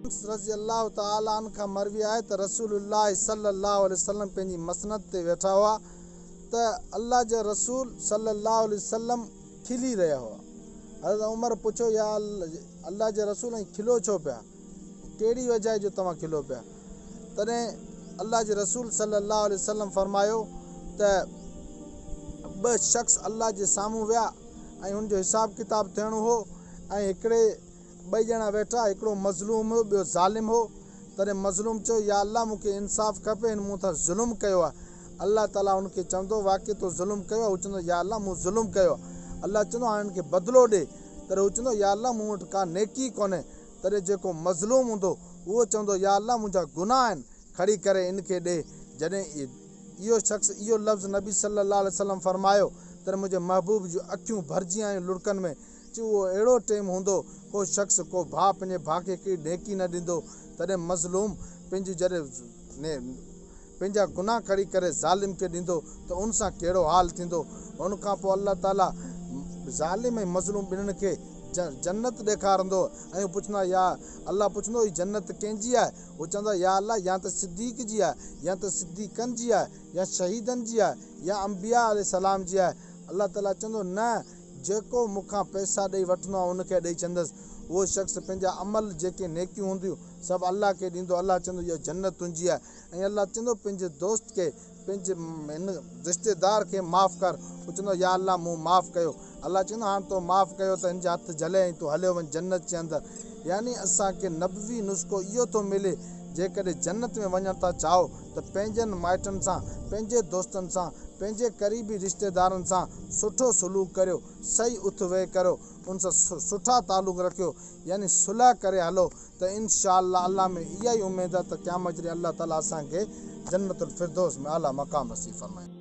انس رضي الله تعالٰي عنه کان مروي آهي ته رسول الله صلي الله عليه وسلم پنهنجي مسند تي ويٺا هئا ته الله جا رسول صلي الله عليه وسلم کلي رهيا هئا. حضرت عمر پڇيو يا الله جا رسول ائين کلو ڇو پيا؟ ڪهڙي وجه آهي جو توهان کلو پيا؟ تڏهن الله جي رسول صلي الله عليه وسلم فرمايو ته ٻه شخص الله جي سامهون ويا ۽ هن جو حساب ڪتاب ٿيڻو هو ۽ هڪڙي ٻئي ڄڻا ويٺا، هڪڙو مظلوم هو، ٻيو ظالم هو. تڏهن مظلوم چيو، يا الله! مون کي انصاف کپي، هن مون سان ظلم ڪيو آهي. الله تعاليٰ ان کي چوندو، واقعي تو ظلم ڪيو آهي؟ هو چوندو، يا الله! مون ظلم ڪيو آهي. الله چوندو، هاڻي هن کي بدلو ڏي. تڏهن هو چوندو، يا الله! مون وٽ ڪا نيڪي ڪونهي. تڏهن جيڪو مظلوم هوندو، اهو چوندو، يا الله! منهنجا گناهه آهن، کڻي ڪري ان کي ڏي. جڏهن اهو شخص اهو لفظ نبي صلّي الله عليه وسلّم فرمايو، تڏهن منهنجي محبوب جون اکيون ڀرجي آيون لڙڪن ۾. چي اهو اهڙو ٽيم هوندو، ڪو شخص، ڪو ڀاء پنهنجي ڀاء کي هڪڙي نيڪي نه ڏيندو، تڏهن مظلوم پنهنجي جڏهن پنهنجا گناهه کڻي ڪري ظالم کي ڏيندو ته ان سان ڪهڙو حال ٿيندو؟ ان کان پوء الله تعاليٰ ظالم ۽ مظلوم ٻنهين کي جنت ڏيکارندو ۽ هو پڇندا يا الله پڇندو هي جنت ڪنهن جي آهي؟ هو چوندا يا الله يا ته صديق جي آهي يا ته صديقن جي آهي يا شهيدن جي آهي يا انبياء عليه السلام جي آهي. الله تعاليٰ چوندو نه! جيڪو مون کان پئسا ڏئي وٺندو آئون ان کي ڏئي ڇڏندس. اهو شخص پنهنجا عمل جيڪي نيڪيون هونديون سڀ الله کي ڏيندو. الله چوندو اها جنت تنهنجي آهي ۽ الله چوندو پنهنجي دوست کي پنهنجي هن رشتيدار کي معاف ڪر. هو چوندو يا الله مون معاف ڪيو. الله چوندو هاڻ تو معاف ڪيو ته هن جا هٿ جهلي ۽ تون هليو وڃ جنت جي اندر. يعني اسان کي نبوي نسخو اهو ٿو ملي جيڪڏهن جنت ۾ وڃڻ ٿا چاهو ته پنهنجن مائٽن سان، پنهنجي دوستن سان، پنهنجي قريبي رشتيدارن سان سٺو سلوڪ ڪريو، صحيح اٿ ويهه ڪريو، ان سان سٺا تعلق رکيو، يعني صلح ڪري هلو ته ان شاء الله الله ۾ اها ئي اميد آهي ته قيامت جي ڏينهن الله تعالي اسان کي جنت الفردوس ۾ اعليٰ مقام نصيب فرمائيندو.